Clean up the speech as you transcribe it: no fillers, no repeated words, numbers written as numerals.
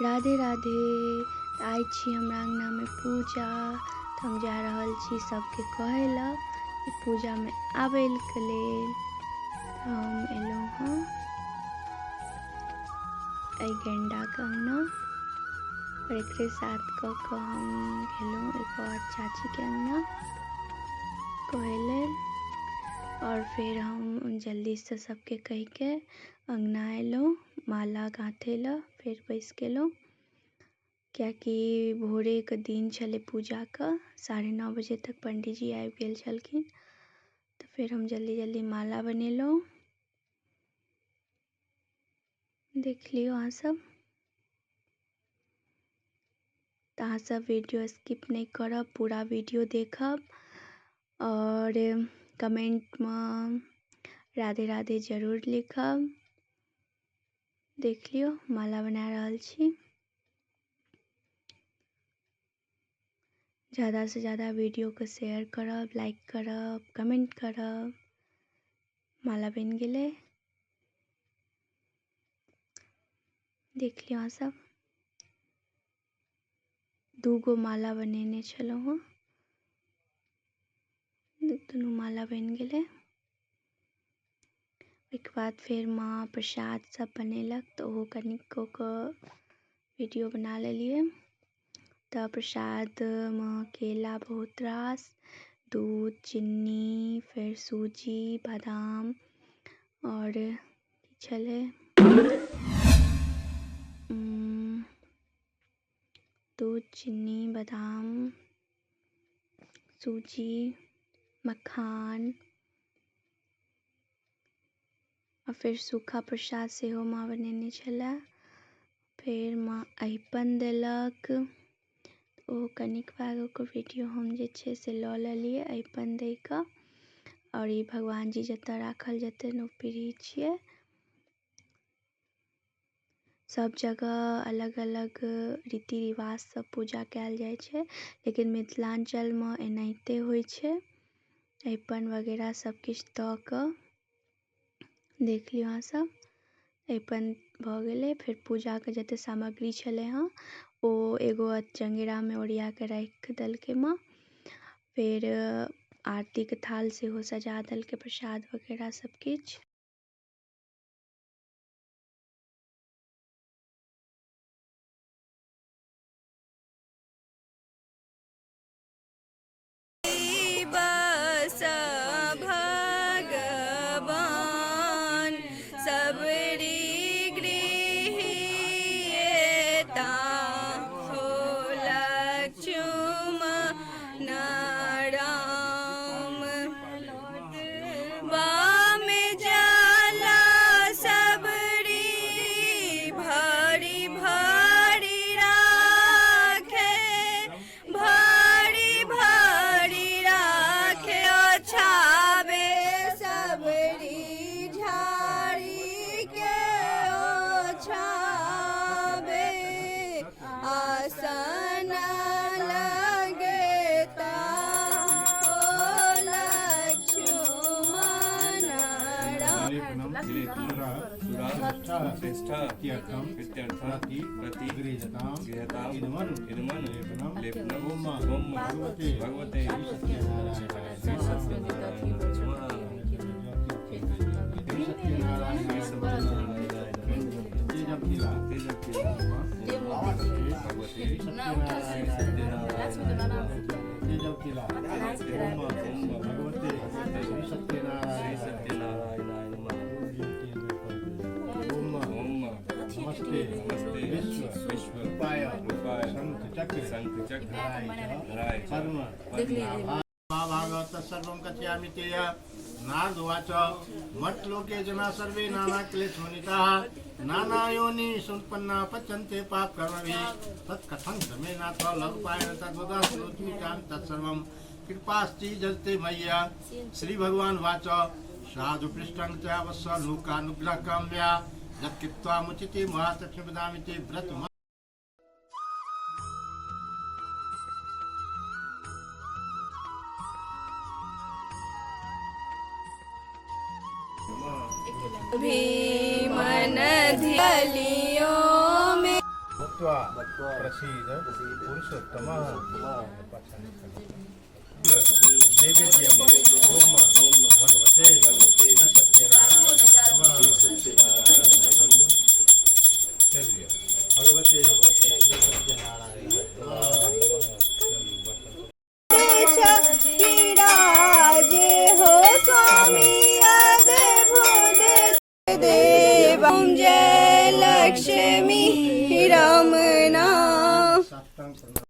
राधे राधे। तऽ आइ छी हमरा अङ्गनामे पूजा, तऽ हम जा रहल छी सबके कहै लए कि पूजामे आबैके लेल। तऽ हम एलहुँ हँ एहि गेण्डाके अङ्गना आओर एकरे साथ कऽ कऽ हम गेलहुँ एगो आओर चाचीके अङ्गना कहै लेल। आओर फेर हम जल्दीसँ सबके कहिके अङ्गना एलहुँ माला गाँथै लए, फेर बैसि गेलहुँ कियाकि भोरेके दिन छलै पूजाके। 9:30 बजे तक पंडीजी आबि गेल छलखिन। तऽ फेर हम जल्दी जल्दी माला बनेलहुँ। देख लियौ अहाँ सब। तऽ अहाँ सब वीडियो स्किप नहि करब, पूरा वीडियो देखब आओर कमेंटमे राधे राधे जरूर लिखब। देख लियौ माला बना रहल छी। ज़्यादासँ ज़्यादा वीडियोके शेयर करब, लाइक करब, कमेंट करब। माला बनि गेलै, देख लियौ अहाँ सब। 2 गो माला बनेने छलहुँ हँ, दुनू माला बनि गेलै। ओहिके बाद फेर माँ प्रसाद सब बनेलक, तऽ ओहो कनि कऽ कऽ वीडियो बना लेलियै। तऽ प्रसादमे केला बहुत रास, दूध, चिन्नी, फेर सूजी, बादाम आओर की छलै, दूध, चिन्नी, बादाम, सूजी, मखान आ फेर सूखा प्रसाद सेहो माँ बनेने छलै। फेर माँ अरिपन देलक, ओ कनिक बाद ओकर वीडियो हम जे छै से लऽ लेलियै अरिपन दै कऽ। आओर ई भगवान जी जतऽ राखल जेतनि ओ पीढ़ी छियै। सब जगह अलग अलग रीति रिवाजसँ पूजा कयल जाइ छै, लेकिन मिथिलाञ्चलमे एनाहिते होइ छै। अरिपन वगैरह सब किछु दऽ कऽ देख लियौ अहाँ सब। अरिपन भऽ गेलै, फेर पूजाके जते सामग्री छलै हँ ओ एगो चङ्गेरामे ओरिया कऽ राखि देलकै माँ। फेर आरतीके थाल सेहो सजा देलकै, प्रसाद वगैरह सब किछु। बस भगवान सबरी गृहिएता हो लक्ष्मण राम बाम जाला सबरी भरी भरी राखे भारी भारी राखे ओछावे सबरी झाड़ी के ओछावे आसन लगता ओ लक्ष्मण महाभागवत सर्वं कथयामि ते नारद उवाच मट्लोके जना सर्वे नाना क्लेशोनिताः नाना योनि समुत्पन्ना पचन्ते पाप कर्मभिः तत्कथं समे नाथ लघुपायन तद्वदा श्रोतुमिकां तत्सर्वं कृपास्ति जलते मय्या। श्री भगवान वाच साधु पृष्ठं च अवश्य लोकानुग्रह काम्या यत्कृत्वा मुचिते महातक्ष्म वदामि ते व्रत। भीमन धिलियों में मत्वा प्रसीद पुरुषोत्तम। नैवेद्यम ओम भगवते सत्यनारायण नमः। भगवते सत्यनारायण नमः। विराजे हो स्वामी अद्भुत देव। जय लक्ष्मी रमण।